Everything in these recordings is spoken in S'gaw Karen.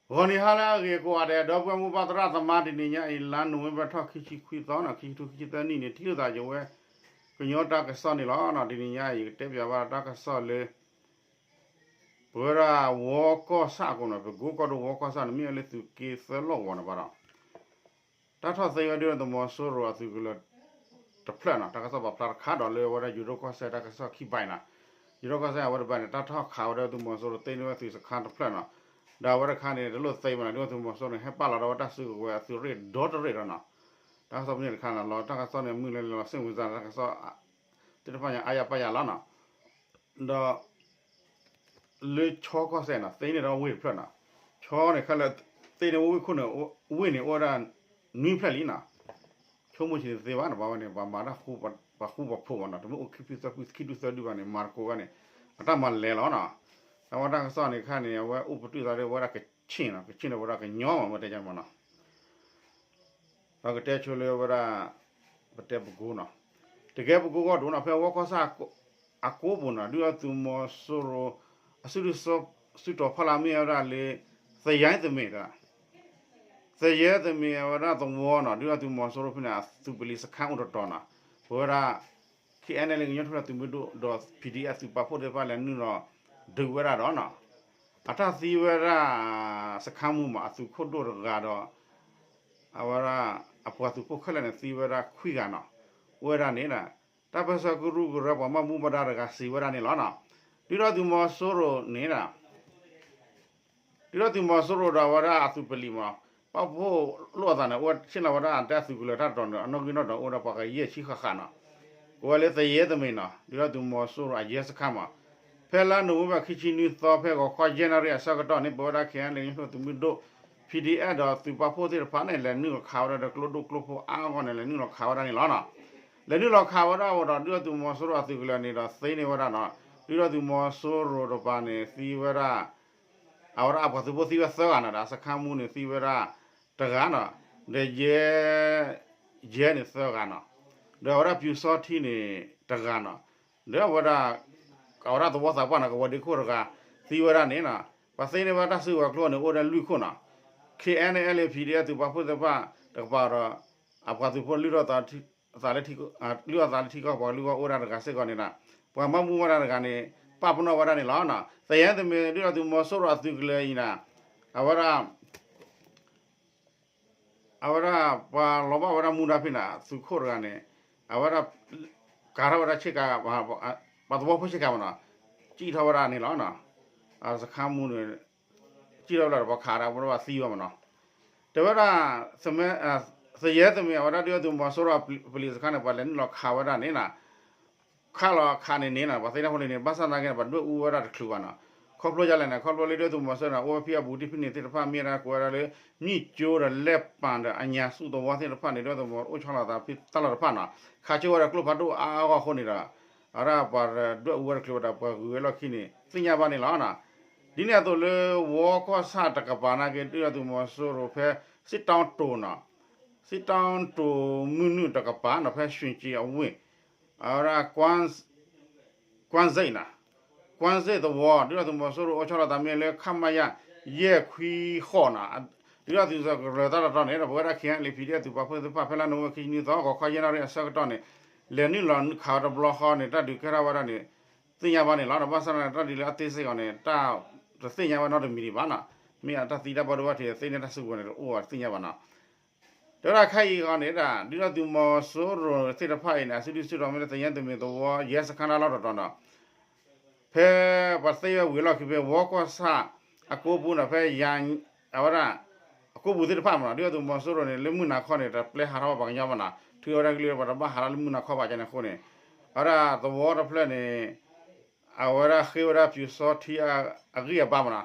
ဂီၤနံၤဟါလၢအဂ့ၤကိးဂၤဒဲး ဒီပုၢ်ဝဲၢ်မိၢ်ပၢ်သရၣ်သမါ တနံၤညါအံၤ လါနိၣ်ဝ့ဘၢၣ်ထီၣ်ခံဆံခွံသီနီၤ ခံဆံခံသီနံၣ်န့ၣ် ထံၣ်လိာ်သးယဝဲ ကညီတၢ်ကစီၣ်န့ၣ်လီၤ. တနံၤညါအံၤ ကတဲပၠးဘၣ်တၢ်ကစီၣ်လၢ ပဝဲဒၣ်ဝီကီၢ်ဆၣ်အကိးနီၤ ပကိကီၢ်ဒိၣ်ဝီကီၢ်ဆၣ်န့ၣ် မ့ၢ်ဝဲလၢသုးက့သၢလီၢ်ကဝီၤန့ၣ်ဘၣ်ဒီး တၢ်ထီၣ်သ့ဝဲဒၣ်သုးမီၤစိရိၤအသုးကလၢၤတဖျၢၣ်နီၤ တၢ်ကစီၣ်ပာ်ဖျါတခါဒီးလၢအဝဲဒၣ်ယိၤဒိၣ်ကီၢ်စဲၣ်တၢ်ကစီၣ်ခံဘၣ်နီၤ ယိၤဒိၣ်ကီၢ်စဲၣ်အဝဲတဘၣ်န့ၣ် တၢ်ထီၣ်ခးဝဲဒၣ်သုးမီၤစိရိၤသ့န့ၢ်ဝဲသုးစခါတဖျၢၣ်နီၤ ဒီးအဝဲတခါန့ၣ် တလိၣ်သ့ဘၣ်နီၤ ဒုၣ်ဒါသုးမီၤစိရိၤန့ၣ် ဟဲပာ်လီၤဒီးဝဲတၢ်စုကဝဲၤအသုးရ့ၣ်ဒီတရ့ၣ်ဒီးနီၤ တၢ်ကစီၣ်ပန့ၣ်တခါနီၤ လီၤတၢ်ကစီၣ်န့ၣ် မုၢ်လၢလီၤစ့ၣ်မုၢ်စၢ်တၢ်ကစီၣ် သ့ၣ်တဖၣ်ညါအါယါပာ်ယါလီၤနီၤ ဒီး လၢခၠီကီၢ်စဲၣ်နီၤ သ့န့ၢ်ဒီးဝ့ၢ်တဖျၢၣ်နီၤ ခၠီန့ၣ်ခဲလၢာ် သ့န့ၢ်ဝ့ၢ်ခိၣ်န့ၣ် ဝ့ၢ်န့ၣ်အိၣ်ဝဲဒၣ် နွံဖျၢၣ်လံနီၤ ဆိကမိၣ်ဆံးန့ၣ်တသ့ဘၣ်နီၤ ပှၤဝဲန့ၣ် ပှၤမၤတၢ်ဃူ ပှၤဃူပှၤဖိးဘၣ်နီၤ တမ့ၢ်အိၣ်ခံဖုသၢဖုခံဒူၣ်သၢဒူၣ်ဘၣ်န့ၣ် မၤတကိးဘၣ်န့ၣ် အတၢ်မၤလဲၤလီၤနီၤ တၢ်ဝဲတၢ်ကစီၣ်န့ၣ်ခါန့ၣ် အဝဲအိၣ်ပတုာ်သးလၢဝဲဒၣ်ကဆ့ၣ်နီၤ ကဆ့ၣ်န့ၣ်ဝဲဒၣ်ကညီမး မ့ၢ်တဲမးနီၤ ဒီးကတဲဆိလၢဝဲဒၣ် ပတဲပကိနီၤ တကဲပကိကီၢ်ဒိၣ်နီၤ ဖဲဝီကီၢ်ဆၣ်အကိးပူၤနီၤ ဒုၣ်ဒါသုးမီၤစိရိၤ အစုဒုၣ်စုတီၤဖီလာ်မ့ၢ်ဝဲဒၣ်လၢ သယဲသမံးဒီး သယဲသမံးအဝဲဒၣ်သဝီနီၤ ဒုၣ်ဒါသုးမီၤစိရိၤဖဲန့ၣ် အသုးပလံၤစခါအိၣ်တတီၤနီၤ ပဝဲဒၣ် ခဲအံၤန့ၣ်လၢကညီထူၣ်ဖျဲးသုးမုၢ်ဒိၣ်ဒီး ပီၣ်ဒံၣ်အဲၣ်သုးပာ်ဖှိၣ်သ့ၣ်တဖၣ်လဲၤနုာ်လီၤ ဒုးဝဲဒၣ်ဒီးနီၤ အတၢ်သံဝဲဒၣ် စခါမူမး အသုးခိၣ်ဒိၣ်တဂၤဒီး အဝဲဒၣ် အပှၤသုးဖိခဲလၢာ်န့ၣ် သံဝဲဒၣ်ခွံဂၤနီၤ အိၣ်ဝဲဒၣ်န့ၣ် တၢ်ပၢၢ်ဆၢကရူၢ်ကရၢပှၤဘၣ်မူဘၣ်ဒါတဂၤစံးဝဲဒၣ်န့ၣ်လီၤနီၤ ဒုၣ်ဒါသုးမီၤစိရိၤန့ၣ် ဒုၣ်ဒါသုးမီၤစိရိၤဒီးအဝဲဒၣ်အသုးပလံၤမး ပာ်ဖှိၣ်လိာ်အသးန့ၣ် အိၣ်ဆ့ၣ်လီၤဝဲဒၣ်အတၢ်သုးကလၢၤတၢ်တတီၤန့ၣ် အနီၣ်ဂံၢ်နီၣ်ဒွးအိၣ်ဝဲဒၣ်ပှၤကယဲၢ်ဆံဃၣ်ဃၣ်နီၤ ကိးဝဲလၢသယဲသမံးနီၤ ဒုၣ်ဒါသုးမီၤစိရိၤအယဲၢ်စခါမး ဖဲလါနိၣ်ဝ့ဘၢၣ်ခံဆံနွံသီ ဖဲဂီၤခီယဲၢ်နၣ်ရံၣ်အဆၢကတီၢ်န့ၣ် ပဝဲဒၣ် ခဲအံၤန့ၣ် ကညီထူၣ်ဖျဲးသုးမုၢ်ဒိၣ် ပီၣ်ဒံၣ်အဲၣ်ဒီးသုးပာ်ဖှိၣ်သ့ၣ်တဖၣ်န့ၣ် လဲၤနုာ်လီၤခးဝဲဒၣ်ဒီးကျိဒိၣ်ကျိဖိအါအါဂီၢ်ဂီၢ်န့ၣ် လဲၤနုာ်လီၤခးဝဲဒၣ်န့ၣ်လီၤနီၤ လဲၤနုာ်လီၤခးဝဲဒၣ်ဝံၤဒီး ဒုၣ်ဒါသုးမီၤစိရိၤအသုးကလၢၤန့ၣ်ဒီးသ့န့ၢ်ဝဲဒၣ်နီၤ ဒုၣ်ဒါသုးမီၤစိရိၤတပၤန့ၣ် သံဝဲဒၣ် အဝဲဒၣ်အပှၤသုးဖိသံဝဲသၢဂၤနီၤ ဒီးစခါမူန့ၣ်သံဝဲဒၣ်တဂၤနီၤ ဒီးယဲ ယဲန့ၣ်သၢဂၤနီၤ ဒီးအဝဲဒၣ်ပျူစောထီးန့ၣ်တဂၤနီၤ ဒီးအဝဲဒၣ် အဝဲဒၣ်သဝီသးပှၢ်နီၤ ကဝီၤဒ့ခိၣ်တဂၤ သံဝဲဒၣ်န့ၣ်နီၤ ပှၤသ့န့ၢ်ဝဲဒၣ်တၢ်စုကဝဲၤကျိန့ၣ် အိၣ်ဝဲဒၣ်လွံၢ်ခိၣ်နီၤ ခဲအံၤန့ၣ် လၢ ပီၣ်ဒံၣ်အဲၣ်သုးပာ်ဖှိၣ်သ့ၣ်တဖၣ်တကပၤဒီး အပှၤသုးဖိလုၢ်ထီၣ်သးလၢထံကီၢ် ပှၤကလုၢ်အီၣ်သးလၢထံကီၢ်ပှၤကလုၢ်အီၣ်အိၣ်ဝဲဒၣ်တဂၤစ့ၢ်ကီးန့ၣ်ဒီး ပှၤဘၣ်မူဘၣ်ဒါတဂၤန့ၣ် ပာ်ပနီၣ်ဝဲဒၣ်န့ၣ်လီၤ. သယဲၢ်သမံး ဒုၣ်ဒါသုးမီၤစိရိၤအသုးကလၢၤအံၤန့ၣ် အဝဲဒၣ် အဝဲဒၣ်ပှၤလီၤဘၣ်ဝဲဒၣ်မူဒါဖဲန့ၣ် သုးခိၣ်တဂၤန့ၣ် အဝဲဒၣ် ကၤထီၣ်ဝဲဒၣ်ဆ့ကၤ ပှၤသဝီဖိဆ့ကၤမးနီၤ စံၣ်ထီၣ်ဝဲဒၣ်န့ၣ်လီၤ. စခါမူန့ၣ် စံၣ်ထီၣ်ဝဲဒၣ်ဒီးပှၤခးဒၣ်ဝဲဒၣ်သံဝဲမးနီၤ တဲဝဲဒၣ် သယဲၢ်သမံး အဝဲဒၣ်ဒုၣ်ဒါသုးမီၤစိရိၤပလံၤစခါန့ၣ် ပှၤလဲၤနုာ်လီၤခးဝဲဒၣ်န့ၣ်နီၤ ခးလီၤခးန့ၣ်န့ၣ်နီၤ ပှၤသ့ၣ်ညါဖိလံန့ၣ် ဘၣ်ဆၣ်သနာ်က့န့ၣ် ပှၤဒွဲၣ်အူဝဲဒၣ်တချုးဘၣ်နီၤ ခီဖျိဒ်လဲၣ်န့ၣ် ခီဖျိလၢဒုၣ်ဒါသုးမီၤစိရိၤန့ၣ် အိၣ်ဝဲဖဲအဘူးတံၢ်ဖဲန့ၣ်သ့ၣ်တဖၣ် မ့ၢ်ဝဲဒၣ်ကိးဝဲဒၣ်လၢ မ့ၣ်ကၠိဒီးလဲၣ်ပၣ်ဒီးအညါဆူၣ်သဝီသ့ၣ်တဖၣ်န့ၣ် ဒုၣ်ဒါသုးမီၤအိၣ်ဆီလီၤသးဖဲတၢ်လီၢ်တဖၣ်နီၤ ခးဆိဝဲဒၣ်ကျိဖးဒိၣ်အါအါဂီၢ်ဂီၢ်အဃိန့ၣ်ဒီး အဝဲဒၣ်ပှၤဒွဲၣ်အူဝဲတချုးဘၣ်ဒီး ပှၤဂုၤဝဲလီၢ်ခံန့ၣ် သ့ၣ်ညါဘၣ်န့ၣ်လီၤ. ဒ်န့ၣ်အသိးလၢ ဝီကီၢ်ဆၣ်တကပၤနာ်က့ ဒုၣ်ဒါသုးမီၤစိရိၤဖဲ စံးတီတူၤနီၤ စံးတီတူၤမုၢ်နုာ်တကပၤနီၤ ဖဲရွှ့ၣ်ကၠ့အဝ့ၢ် အဝဲဒၣ် ကွၢ်စ့ၣ်နီၤ ကွၢ်စ့ၣ်သဝီ ဒုၣ်ဒါသုးမီၤစိရိၤအိၣ်ဆီလီၤသးမ့ၢ်လၢ ခမရ ယဲၢ်ခွံဃိးနီၤ ဒုၣ်ဒါသုးကလၢၤတၢ်တတီၤန့ၣ်ဒီး ပဝဲဒၣ် ခဲအံၤ ပီၣ်ဒံၣ်အဲၣ်သုးပာ်ဖှိၣ်သ့ၣ်တဖၣ် ဖဲလါနိၣ်ဝ့ဘၢၣ်ခံဆံနွံသီ ဂီၤခီယဲၢ်နၣ်ရံၣ်အဆၢကတီၢ်န့ၣ် လဲၤနုာ်လီၤခးဝဲတဘျီဃီန့ၣ် တၢ်ဒုးကဲထီၣ်ဝဲဒၣ်န့ၣ် သ့ၣ်ညါဘၣ်န့ၣ်လီၤ. ဒီးဘၣ်ဆၣ်သနာ်က့ တၢ်ဒုးလၢအသ့စ့ၢ်ကီးန့ၣ် တၢ်တသ့ၣ်ညါဝဲနီတမံၤဒံးဘၣ်နီၤ မ့ၢ်အတၢ်သံတၢ်ဘၣ်ဒိဘၣ်ထံးသ့န့ၢ်တၢ်စုကဝဲၤန့ၣ် တအိၣ်ဘၣ်တသ့ၣ်ညါဘၣ်နီၤ တဲဝဲဒၣ်ခဲအံၤအဂီၢ်န့ၣ်ဒၣ် ဒုၣ်ဒါသုးမီၤစိရိၤသ့ၣ်တဖၣ်အံၤန့ၣ် အစုဒုၣ်စုတီၤမ့ၢ်လၢ သယဲၢ်သမံးသဝီ ယဲၢ်စခါလၢလီၢ်တတီၤနီၤ ဖဲပှၤသ့ဝဲဝံၤအလီၢ်ခံဖဲ ဝီကီၢ်ဆၣ်အကိးပူၤနီၤ ဖဲယၤ အဝဲဒၣ် အကိးပူၤသ့ၣ်တဖၣ်မးနီၤ ဒုၣ်ဒါသုးမီၤစိရိၤန့ၣ် လၢမုၢ်နၤခီန့ၣ် တပျဲဟးထီၣ်ဘၣ်ပှၤကညီဘၣ်နီၤ ထုးဝဲဒၣ်ကလံၤပှၤတဘၣ်ဟးထီၣ်လၢမုၢ်နၤခီဘၣ်ကန့ၣ်အဃိန့ၣ် အဝဲဒၣ်သဝီတဖျၢၣ်န့ၣ် အဝဲဒၣ်ဃ့ဝဲဒၣ်ပျူစောထီးအဂံၢ်အဘါမးနီၤ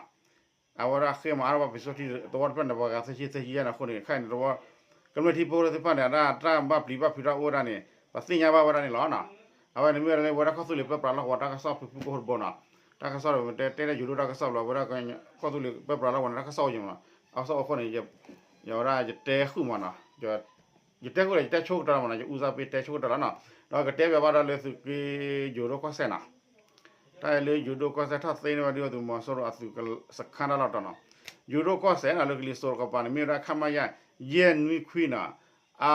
အဝဲဒၣ်ဃ့မၤအါထီၣ်ဘၣ်ပျူစောထီး သဝီတဖျၢၣ်န့ၣ် ပှၤဂၤသၢဆံသၢဆံယဲၢ်န့ၣ်အဃိန့ၣ် ခဲအံၤန့ၣ် ကမျၢၢ်ထံဖိသ့ၣ်တဖၣ်န့ၣ် အတၢ်တၢ်ဘၣ်ပျံၤဘၣ်ဖုးတၢ်အိၣ်ဝဲဒၣ်န့ၣ် ပှၤသ့ၣ်ညါဘၣ်ဝဲဒၣ်န့ၣ်လီၤနီၤ. အဝဲန့ၣ်မ့ၢ်ဝဲဒၣ်လၢဝဲဒၣ်ကီၢ်သူလ့ၤပၢပြးလီၢ်ကဝီၤတၢ်ကစီၣ်ဖုဖုကအိၣ်တဘိနီၤ. တၢ်ကစီၣ်ဒီး တဲတဲယိၤဒိၣ်တၢ်ကစီၣ်ဘျီ ဝဲဒၣ်ကီၢ်သူလ့ၤပၢပြးလီၢ်ကဝီၤန့ၣ် တၢ်ကစီၣ်အိၣ်ယံၤမးနီၤ. အကစီၣ်အိၣ်အဃိန့ၣ် ယဝဲဒၣ်ယတဲဃုာ်မးနီၤ. ယတဲဃုာ်ဒီး ယတဲဆိကတၢၢ်လီၤမးနီၤ. ယဦးစားပေးတဲဆိကတၢၢ်လီၤနီၤ. ဒီးကတဲပၠးဘၣ်ဒီးလၢသုးက့ယိၤဒိၣ်ကီၢ်စဲၣ်နီၤ. တၢ်အံၤလၢယိၤဒိၣ်ကီၢ်စဲၣ်ထီၣ်သ့န့ၢ်ဝဲဒၣ်သုးမီၤစိရိၤအသုးစခါတၢ်လီၢ်တတီၤနီၤ. ယိၤဒိၣ်ကီၢ်စဲၣ်နီၤ လၢကလံၤစိးတကပၤန့ၣ် မ့ၢ်ဝဲဒၣ် ခမရ ယဲၢ်နွံခွံနီၤ အ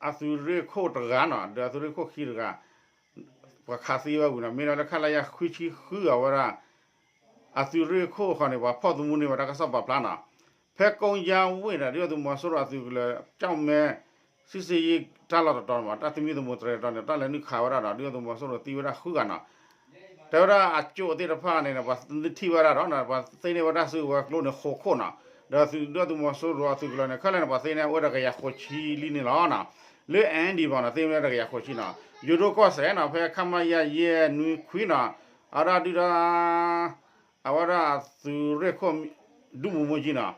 အသုးရ့ၣ်ခိၣ်တဂၤနီၤ ဒီးအသုးရ့ၣ်ခိၣ်ခံတဂၤ ပှၤခးသံဝဲဝံၤနီၤ မ့ၢ်ဒၣ်လၢ ခလရ ခွံဆံဃုအဝဲဒၣ် အသုးရ့ၣ်ခိၣ်ဃီန့ၣ် ပှၤဖီၣ်သမူန့ၢ်ဝဲတၢ်ကစီၣ်ပာ်ဖျါနီၤ. ဖဲကိကၠါဝ့ၢ်ဒီး ဒုၣ်ဒါသုးမီၤစိရိၤအသုးကလၢၤ ကၠီၣ်မဲ စံးစ့ယ့ၣ်တၢ်လီၢ်တတီၤန့ၣ် တၢ်သမံသမိးတြဲၤတတီၤန့ၣ် တၢ်လဲၤနုာ်ခးဝဲဒၣ်ဒီး ဒုၣ်ဒါသုးမီၤစိရိၤသံဝဲဒၣ်ဃုဂၤနီၤ တဲဝဲဒၣ်အကၠိၣ်သ့ၣ်တဖၣ်န့ၣ် ပှၤထံၣ်ဝဲဒၣ်ဒီး ပှၤသ့န့ၢ်ဝဲတၢ်စုကဝဲၤကျိန့ၣ် ဃိးခိၣ်နီၤ, ဒီးဒုၣ်ဒါသုးမီၤစိရိၤအသုးကလၢၤန့ၣ် ခဲလၢာ်န့ၣ် ပှၤသ့န့ၢ်ဝဲတကယၤဃိးဆံလံန့ၣ်လီၤ. လၢ အၣ်အၣ်ဒီး ဘၣ်နီၤ သ့န့ၢ်ဝဲတကယၤဃိးဆံနီၤ, ယိၤဒိၣ်ကီၢ်စဲၣ်နီၤ ဖဲ ခမရ ယဲၢ်နွံခွံနီၤ, အဝဲဒၣ်ဒုၣ်ဒါ အဝဲဒၣ်အသုးရ့ၣ်ခိၣ် ဒုးမူးမူးကၠံနီၤ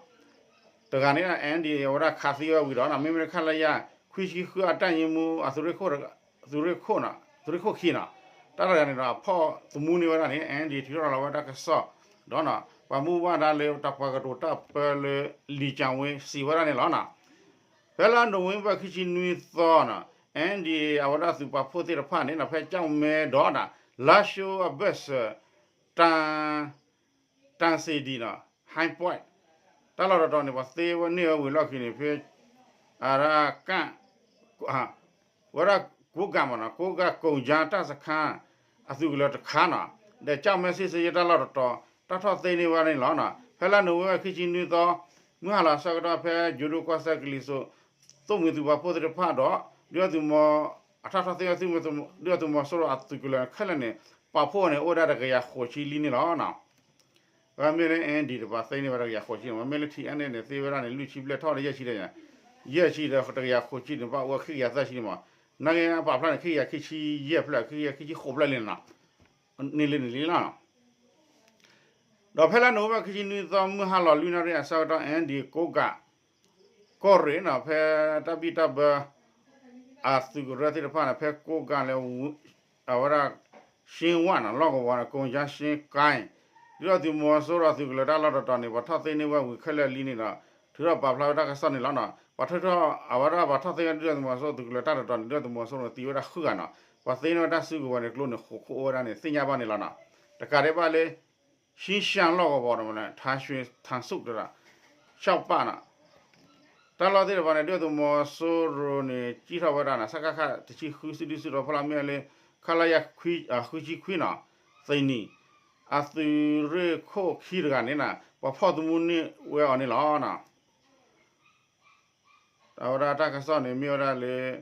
တဂၤန့ၣ် အၣ်အၣ်ဒီး အဝဲဒၣ်ခးသံဝဲဝံၤဒီးနီၤ မ့မ့ၢ်လၢ ခလရ ခွံဆံဃုအတၢ်ယ့မူ အသုးရ့ၣ်ခိၣ် သုးရ့ၣ်ခိၣ်နီၤ သုးရ့ၣ်ခိၣ်ခံနီၤ တၢ်တဂၤန့ၣ်ဒီး အဖီၣ်သမူန့ၢ်ဝဲဒၣ်န့ၣ် အၣ်အၣ်ဒီး ထုးထီၣ်လီၤဝဲတၢ်ကစီၣ်ဒီးနီၤ ပှၤမူဘၣ်ဒါလၢတၢ်ပှၤကတိၤတၢ်ပၢလၢ လံာ်ကၠၤဝ့ စံးဝဲဒၣ်န့ၣ်လီၤနီၤ. ဖဲလါနိၣ်ဝ့ဘၢၣ်ခံဆံနွံသီနီၤ အၣ်အၣ်ဒီး အဝဲဒၣ်သုးပာ်ဖှိၣ်သ့ၣ်တဖၣ်န့ၣ်နီၤ ဖဲကၠီၣ်မဲဒီးနီၤ လါၡိအဘၢၣ်စၢၤ တၢ် တၢ်စ့ၣ်ဒံးနီၤ ဟဲပှဲး တၢ်လီၢ်တတီၤန့ၣ် ပှၤသ့ဝဲန့ၢ်ဝဲဝံၤလီၢ်ခံန့ၣ် ဖဲ အဝဲဒၣ် ဝဲဒၣ်ကိးကၣ်မ့ၢ်နီၤ ကိးကၣ်ကိၣ်ကၠါတၢ်စခါ အသုးကလၢၤတခါနီၤ ဒီးကၠီၣ်မဲစံးစ့ယ့ၣ်တၢ်လီၢ်တတီၤ တၢ်ထီၣ်သ့န့ၢ်ဝဲန့ၣ်လီၤနီၤ. ဖဲလါနိၣ်ဝ့ဘၢၣ်ခံဆံနွံသီ မုၢ်ဟါလီၤအဆၢကတီၢ် ဖဲယိၤဒိၣ်ကီၢ်စဲၣ်ကလံၤစိး သိၣ်မှံၤသုးပာ်ဖှိၣ်သ့ၣ်တဖၣ်ဒီး ဒုၣ်ဒါသုးမီၤ အတၢ်ထီၣ်သ့ဝဲသုးမုၢ် ဒုၣ်ဒါသုးမီၤစိရိၤအသုးကလၢၤခဲလၢာ်န့ၣ် ပာ်ဖှိၣ်ဝဲန့ၣ် အိၣ်ဝဲဒၣ်တကယၤဃိးဆံလံန့ၣ်လီၤနီၤ. အမ့ၢ်လၢ အၣ်အၣ်ဒီး ပှၤသ့န့ၢ်ဝဲတကယၤဃိးဆံန့ၣ် မ့မ့ၢ်လၢ ထံၣ်အၣ်အၣ်န့ၣ် သ့ဝဲဒၣ်န့ၣ် လွံၢ်ဆံဘျဲၣ်ထီၣ်ဝဲဒၣ်ယဲၢ်ဆံဒီး ယဲၢ်ဆံဒီးတကယၤဃိးဆံန့ၣ် ဘၣ်အိၣ်ခံကယၤသၢဆံန့ၣ်မး နာ်က့အပာ်ဖျါန့ၣ် ခံကယၤခံဆံယဲၢ်ဖျၢၣ် ခံကယၤခံဆံဃိးဖျၢၣ်လံနီၤ န့ၣ်လံန့ၣ်လံလီၤ. ဒီးဖဲလါနိၣ်ဝ့ဘၢၣ်ခံဆံနွံသီ မုၢ်ဟါလီၤလွံၢ်နၣ်ရံၣ်အဆၢကတီၢ် အၣ်အၣ်ဒီး ကိးကၣ် ကီၢ်ရ့ၣ်နီၤ ဖဲတၢ်ဘံၣ်တၢ်ဘၢ အသုးကရၢသ့ၣ်တဖၣ်န့ၣ် ဖဲကိးကၣ်လၢ အဝဲဒၣ် ရှ့ဝၣ်နီၤ လီၢ်ကဝီၤန့ၣ် ကိၣ်ကၠါရှ့ကၢၣ် ဒုၣ်ဒါသုးမီၤစိရိၤအသုးကလၢၤတၢ်လီၢ်တတီၤန့ၣ် ပှၤထီၣ်သ့န့ၢ်ဝဲဝံၤခဲလၢာ်လံန့ၣ်ဒီး ထုးထီၣ်ပာ်ဖျါဝဲတၢ်ကစီၣ်န့ၣ်လီၤနီၤ. ပှၤထုးထီၣ် အဝဲဒၣ်ပှၤထီၣ်သ့ဝဲဒၣ်ဒုၣ်ဒါသုးမီၤစိရိၤအသုးကလၢၤတၢ်တတီၤန့ၣ် ဒုၣ်ဒါသုးမီၤစိရိၤန့ၣ် သံဝဲဒၣ်ဃုဂၤနီၤ. ပှၤသ့န့ၢ်ဝဲတၢ်စုကဝဲၤန့ၣ် ကျိန့ၣ် ဃိးခိၣ်အိၣ်ဝဲဒၣ်န့ၣ် သ့ၣ်ညါဘၣ်န့ၣ်လီၤနီၤ. တကးဒံးဘၣ်လၢ ရှ့ရှၣ်လီၢ်ကဝီၤန့ၣ် ထါရွှ့ထါစူၣ်တရၣ် ရှောက်ပနီၤ တၢ်လီၢ်သ့ၣ်တဖၣ်န့ၣ် ဒုၣ်ဒါသုးမီၤစိရိၤန့ၣ် ကံၣ်ထီၣ်ဝဲဒၣ်နီၤ စကခ တဆံဃု စုဒုၣ်စုတီၤဖီလာ်မ့ၢ်ဝဲလၢ ခလရ ဃုဆံခွံနီၤ သ့ၣ်နံၤ အသုးရ့ၣ်ခိၣ်ခံတဂၤန့ၣ်နီၤ ပှၤဖီၣ်သမူန့ၢ်ဝဲအီၤန့ၣ်လီၤနီၤ. အဝဲဒၣ်တၢ်ကစီၣ်န့ၣ် မ့ၢ်ဝဲဒၣ်လၢ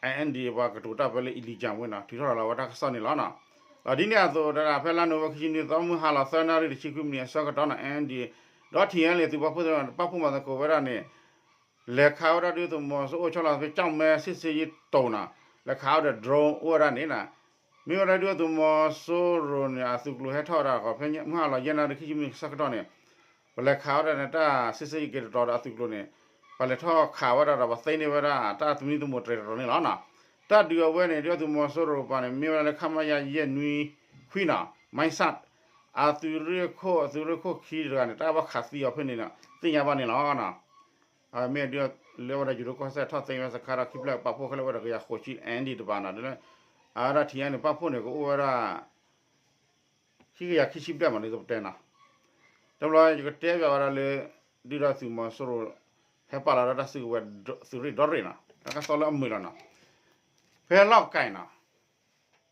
အၣ်အၣ်ဒီး ပှၤကတိၤတၢ်ပၢလၢ အလံၤကၠၣ်ဝ့နီၤ ထုးထီၣ်လီၤဝဲတၢ်ကစီၣ်န့ၣ်လီၤနီၤ. ဒီးဒ်န့ၣ်အသိး တဒၣ်ဖဲလါနိၣ်ဝ့ဘၢၣ်ခံဆံနွံသီ မုၢ်ဟါလီၤသၢနၣ်ရံၣ်တဆံခွံမံးနံးအဆၢကတီၢ်နီၤ အၣ်အၣ်ဒီး ဒီး ထံၣ်အဲလ်အ့ သုးပာ်ဖှိၣ်သ့ၣ်တဖၣ် ပာ်ဖှိၣ်မၤသကိးဝဲဒၣ်န့ၣ် လဲၤခးဝဲဒၣ်ဒုၣ်ဒါသုးမီၤစိရိၤအိၣ်ဆီလီၤသးဖဲကၠီၣ်မဲစံးစ့ယ့ၣ်တိၤနီၤ လဲၤခးဝဲဒီး drone အိၣ်ဝဲဒၣ်န့ၣ်နီၤ မ့ၢ်ဝဲဒၣ်ဒုၣ်ဒါသုးမီၤစိရိၤန့ၣ် အသုးကျိၤဟဲထီၣ်ဝဲဒၣ်ဃီ ဖဲမုၢ်ဟါလီၤယဲၢ်နၣ်ရံၣ်ခံဆံမံးနံးအဆၢကတီၢ်န့ၣ် ပလဲၤခးဝဲဒၣ်န့ၣ် တၢ်စံးစ့ယ့ၣ်က့ၤတတီၤဒီးအသုးကျိၤန့ၣ် ပလဲၤထီၣ်ခးဝဲဒၣ်ဒီး ပှၤသ့န့ၢ်ဝဲဒၣ် တၢ်သမံသမိးတြဲၤတတီၤန့ၣ်လီၤနီၤ. တၢ်ဒုးအဝဲန့ၣ် ဒုၣ်ဒါသုးမီၤစိရိၤတကပၤန့ၣ် မ့ၢ်ဝဲဒၣ်လၢ ခမရ ယဲၢ်နွံခွံနီၤ မၢ်ဆၣ် အသုးရ့ၣ်ခိၣ် အသုးရ့ၣ်ခိၣ်ခံတဂၤန့ၣ် တၢ်ဘၣ်ခးသံအီၤဖဲန့ၣ်နီၤ သ့ၣ်ညါဘၣ်န့ၣ်လီၤနီၤ. မ့ၢ်ဒ်လၢဝဲဒၣ်ယိၤဒိၣ်ကီၢ်စဲၣ်ထီၣ်သ့ဝဲစခါဒီးခံဖျၢၣ်ပာ်ဖှိၣ်ခဲလၢာ်ဝဲဒီးကယၤဃိးဆံ အၣ်အၣ်ဒီးတကပၤနီၤ အဝဲဒၣ်ထံၣ်အၣ်န့ၣ် ပာ်ဖှိၣ်န့ၣ် ကအိၣ်ဝဲဒၣ် ခံကယၤခံဆံဘျဲၣ်မးန့ၣ် ပတဲနီၤ. တဘျီယကတဲဘၣ်ဝဲဒၣ်လၢ ဒုၣ်ဒါသုးမီၤစိရိၤ ဟဲပာ်လီၤဒီးတၢ်စုကဝဲၤသုးရ့ၣ်ဒီတရ့ၣ်နီၤ တၢ်ကစီၣ်လၢအမုာ်လီၤနီၤ. ဖဲလီၢ်ကၣ်နီၤ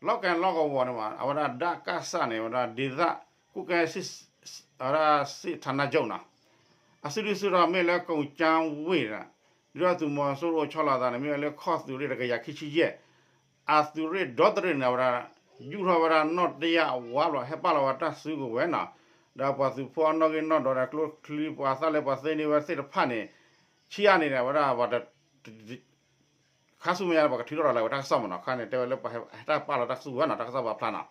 လီၢ်ကၣ်လီၢ်ကဝီၤန့ၣ်မး အဝဲဒၣ် ဒကစ န့ၣ် အဝဲဒၣ် ဒေသ ကွပ်ကဲစစ် အဝဲဒၣ် စစ်ဌာနချုပ်နီၤ အစုဒုၣ်စုတီၤမ့ၢ်လၢ ကိၣ်ကၠါဝ့ၢ် ဒုၣ်ဒါသုးမီၤစိရိၤအိၣ်ဆီလီၤသးန့ၣ် မ့ၢ်ဝဲလၢခီၣ်သုးရ့ၣ်တကယၤခံဆံယဲၢ် အသုးရ့ၣ်ဒီတရ့ၣ်န့ၣ် အဝဲဒၣ် ယူၢ်ထီၣ်ဝဲဒၣ်နီၣ်တယာ်အဝါဘျီ ဟဲပာ်လီၤဝဲတၢ်စုကဝဲၤနီၤ ဒီးပှၤသုးဖိအနီၣ်ဂံၢ်နီၣ်ဒွးဒီးကျိချံ ပှၤသၣ်လၢပှၤသ့န့ၢ်ဝဲသ့ၣ်တဖၣ်န့ၣ် ဆံးအါန့ၣ် အဝဲဒၣ်ပှၤတ ခါဆူမဲာ်ညါန့ၣ် ပှၤကထုးထီၣ်လီၤလၢဝဲတၢ်ကစီၣ်မးနီၤ ခါန့ၣ် တဲဝဲလၢပှၤဟဲတၢ်ပာ်လီၤတၢ်စုကဝဲၤနီၤ တၢ်ကစီၣ်ပာ်ဖျါနီၤ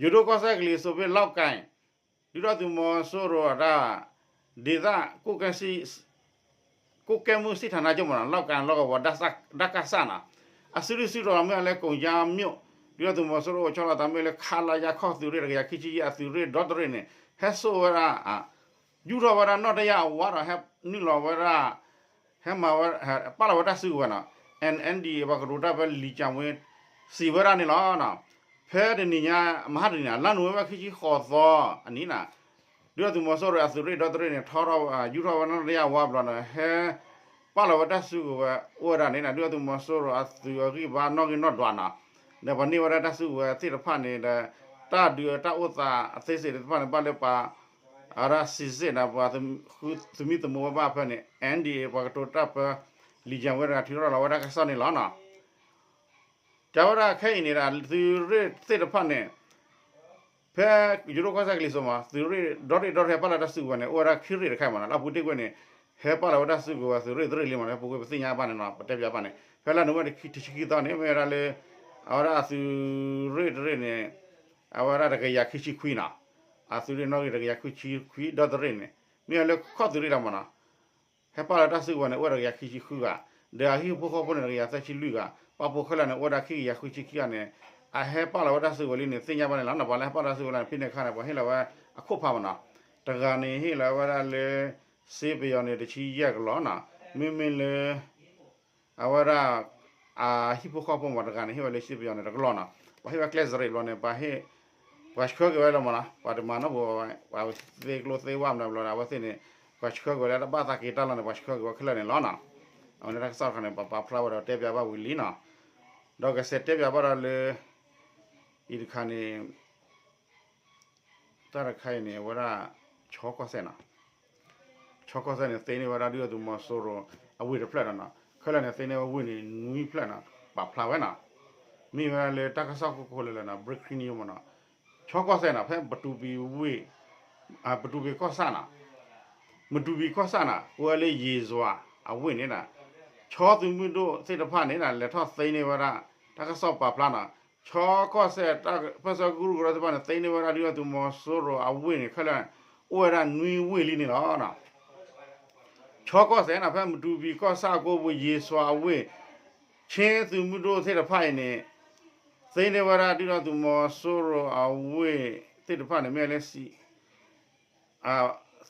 ယိၤဒိၣ်ကီၢ်စဲၣ်ကလံၤစိးဖဲလီၢ်ကၣ် ဒုၣ်ဒါသုးမီၤစိရိၤအတၢ် ဒေသ ကွပ်ကဲမှုစစ်ဌာနချုပ်မးနီၤ လီၢ်ကၣ်လီၢ်ကဝီၤ ဒကစ နီၤ အစုဒုၣ်စုတီၤမ့ၢ်ဝဲလၢ ကိၣ်ကၠါ မြို့ ဒုၣ်ဒါသုးမီၤစိရိၤအိၣ်ဆီလီၤသးမ့ၢ်လၢ ခလရ ခီၣ်သုးရ့ၣ်တကယၤခံဆံယဲၢ် အသုးရ့ၣ်ဒီတရ့ၣ်န့ၣ် ဟဲစိာ်ဝဲဒၣ် ယူၢ်ထီၣ်ဝဲဒၣ်နီၣ်တယာ်အဝါဒီး ဟဲနုာ်လီၤဝဲဒၣ် ဟဲမၤဝဲ ပာ်လီၤဝဲတၢ်စုကဝဲၤနီၤ အၣ်အၣ်ဒီး ပှၤကတိၤတၢ်ဖဲလံၤကၠၣ်ဝ့ စံးဝဲဒၣ်န့ၣ်လီၤ. ဖဲတနံၤညါ မဟါတနံၤညါ လါနိၣ်ဝ့ဘၢၣ်ခံဆံဃိးသီအနံၤနီၤ ဒုၣ်ဒါသုးမီၤစိရိၤအသုးရ့ၣ်ဒီတရ့ၣ်န့ၣ် ထီထီၣ်ယူၢ်ထီၣ်ဝဲနီၢ်တယၢ်ဝါဘျီန့ၣ် ဟဲပာ်လီၤဝဲတၢ်စုကဝဲၤအိၣ်ဝဲဒၣ်န့ၣ် ဒုၣ်ဒါသုးမီၤစိရိၤအသုးအဂံၢ်ဘါနီၣ်ဂံၢ်နီၣ်ဒွးနီၤ, ဒီးပှၤန့ၢ်ဝဲဒၣ်တၢ်စုကဝဲၤသ့ၣ်တဖၣ်န့ၣ်ဒီး တၢ်ဒုးတၢ်အိၣ်သးအသေးစိတ်သ့ၣ်တဖၣ်န့ၣ် ဘၣ်လၢပှၤ အဝဲဒၣ် စံးစ့ၣ် န့ၣ် ပှၤသုးမုၢ်သမူဝဲဘၣ်ဖဲန့ၣ် NDAA ပှၤကတိၤတၢ်ပၢ လံာ်ယၣ်ဝဲတဂၤ ထုးထီၣ်လီၤဝဲဒၣ်တၢ်ကစီၣ်န့ၣ်လီၤနီၤ. တဲဝဲဒၣ်ခဲအံၤန့ၣ်ဒီး သုးရ့ၣ်သ့ၣ်တဖၣ်န့ၣ် ဖဲယိၤဒိၣ်ကီၢ်စဲၣ်ကလံၤစိးမး သုးရ့ၣ်ဒီတရ့ၣ်ဒီတရ့ၣ်ဟဲပာ်လီၤတၢ်စုကဝဲၤန့ၣ် အိၣ်ဝဲဒၣ်ခံရ့ၣ်တခါမးနီၤ, လၢအပူၤတ့ၢ်ကွံာ်န့ၣ် ဟဲပာ်လီၤဝဲတၢ်စုကဝဲၤသုးရ့ၣ်တရ့ၣ်လံမးနီၤ, ပူၤကွံာ်ပသ့ၣ်ညါဘၣ်န့ၣ်နီၤ, ပတဲပၠးဘၣ်န့ၣ် ဖဲလါနိၣ်ဝ့ဘၢၣ်တဆံခံသီန့ၣ် မ့ၢ်ဝဲဒၣ်လၢ အဝဲဒၣ်အသုးရ့ၣ်တရ့ၣ်န့ၣ် အဝဲဒၣ်တကယၤခံဆံခွံနီၤ, အသုးရ့ၣ်နီၣ်ဂံၢ်တကယၤခံဆံခွံဒီတရ့ၣ်န့ၣ် မ့ၢ်ဝဲလၢခီၣ်သုးရ့ၣ်လီၤမးနီၤ ဟဲပာ်လီၤတၢ်စုကဝဲၤန့ၣ် အိၣ်ဝဲဒၣ်တကယၤခံဆံဃုဂၤ, ဒီးအဟံၣ်ဖိဃီဖိန့ၣ် တကယၤသၢဆံလွံၢ်ဂၤ, ပာ်ဖှိၣ်ခဲလၢာ်န့ၣ် အိၣ်ဝဲဒၣ်ခံကယၤဃုဆံခံဂၤန့ၣ် အဟဲပာ်လီၤဝဲတၢ်စုကဝဲၤလံန့ၣ် သ့ၣ်ညါဘၣ်န့ၣ်လီၤ. ပှၤလၢဟဲပာ်လီၤတၢ်စုကဝဲၤလၢန့ၣ် ဖဲန့ၣ်အခါန့ၣ် ပှၤဟ့ၣ်လီၤဝဲအခိၣ်ဖးမးနီၤ, တဂၤန့ၣ်ဟ့ၣ်လီၤဝဲဒၣ်လၢ စ့ပယီၤန့ၣ် တဆံယဲၢ်ကလီၢ်နီၤ, မ့မ့ၢ်လၢ အဝဲဒၣ် အဟံၣ်ဖိဃီဖိမးတဂၤန့ၣ် ဟ့ၣ်ဝဲလၢစ့ပယီၤန့ၣ်တကလီၢ်နီၤ, ပှၤဟ့ၣ်ဝဲကျဲစရ့းဘျီန့ၣ် ပှၤဟ့ၣ် ပှၤဆှၢက့ၤဝဲလီၤမးနီၤ, ပှၤတမၤနီတပူၤ ပှၤသ့ကျိသ့ဝၣ်မနုၤဘျီဒီး အဝဲသ့ၣ်န့ၣ် ပှၤဆှၢက့ၤဝဲလၢတၢ်ဘၣ်သးက့ၤတၢ်လီၢ်န့ၣ် ပှၤဆှၢက့ၤဝဲခဲလၢာ်န့ၣ်လီၤနီၤ. အဝဲန့ၣ်တၢ်ကစီၣ်တခါန့ၣ် ပှၤပာ်ဖျါဝဲဒီးတဲပၠးဘၣ်ဝံၤလံနီၤ, ဒီးကစဲးတဲပၠးဘၣ်ဒီးလၢ အံၤတခါန့ၣ် တၢ်တခါအံၤန့ၣ် အဝဲဒၣ် ခၠီကီၢ်စဲၣ်နီၤ, ခၠီကီၢ်စဲၣ်န့ၣ် သ့န့ၢ်ဝဲဒၣ်ဒုၣ်ဒါသုးမီၤစိရိၤအဝ့ၢ်တဖျၢၣ်ဒီးနီၤ, ခဲလၢာ်န့ၣ် သ့န့ၢ်ဝဲဝ့ၢ်န့ၣ် နွံဖျၢၣ်နီၤ, ပာ်ဖျါဝဲနီၤ, မ့ၢ်ဝဲလၢတၢ်ကစီၣ်ခိၣ်ခိၣ်လၢလၢနီၤ breaking news မးနီၤ, ခၠီကီၢ်စဲၣ်နီၤ ဖဲပတူပံၤဝ့ၢ် ပတူပံၤကီၢ်ဆၣ်နီၤ, မတူပံၤကီၢ်ဆၣ်နီၤ အိၣ်ဝဲလၢယ့ၤစွၤအဝ့ၢ်န့ၣ်နီၤ, ခၠီသုးမုၢ်ဒိၣ်သ့ၣ်တဖၣ်န့ၣ် လဲၤထီၣ်သ့န့ၢ်ဝဲဒၣ် တၢ်ကစီၣ်ပာ်ဖျါနီၤ, ခၠီကီၢ်စဲၣ်တၢ်ပၢဆှၢကရူၢ်ကရၢသ့ၣ်တဖၣ်န့ၣ် သ့န့ၢ်ဝဲဒၣ်ဒုၣ်ဒါသုးမီၤစိရိၤအဝ့ၢ်န့ၣ် ခဲလၢာ် အိၣ်ဝဲဒၣ်နွံဝ့ၢ်လံန့ၣ်လီၤ. ခၠီကီၢ်စဲၣ်နီၤ ဖဲမတူပံၤကီၢ်ဆၣ်အကိပူၤ ယ့ၤစွၤအဝ့ၢ် ခၠီသုးမုၢ်ဒိၣ်သ့ၣ်တဖၣ်အံၤန့ၣ် သ့န့ၢ်ဝဲဒၣ်ဒုၣ်ဒါသုးမီၤစိရိၤအဝ့ၢ်သ့ၣ်တဖၣ်န့ၣ် မ့ၢ်လၢ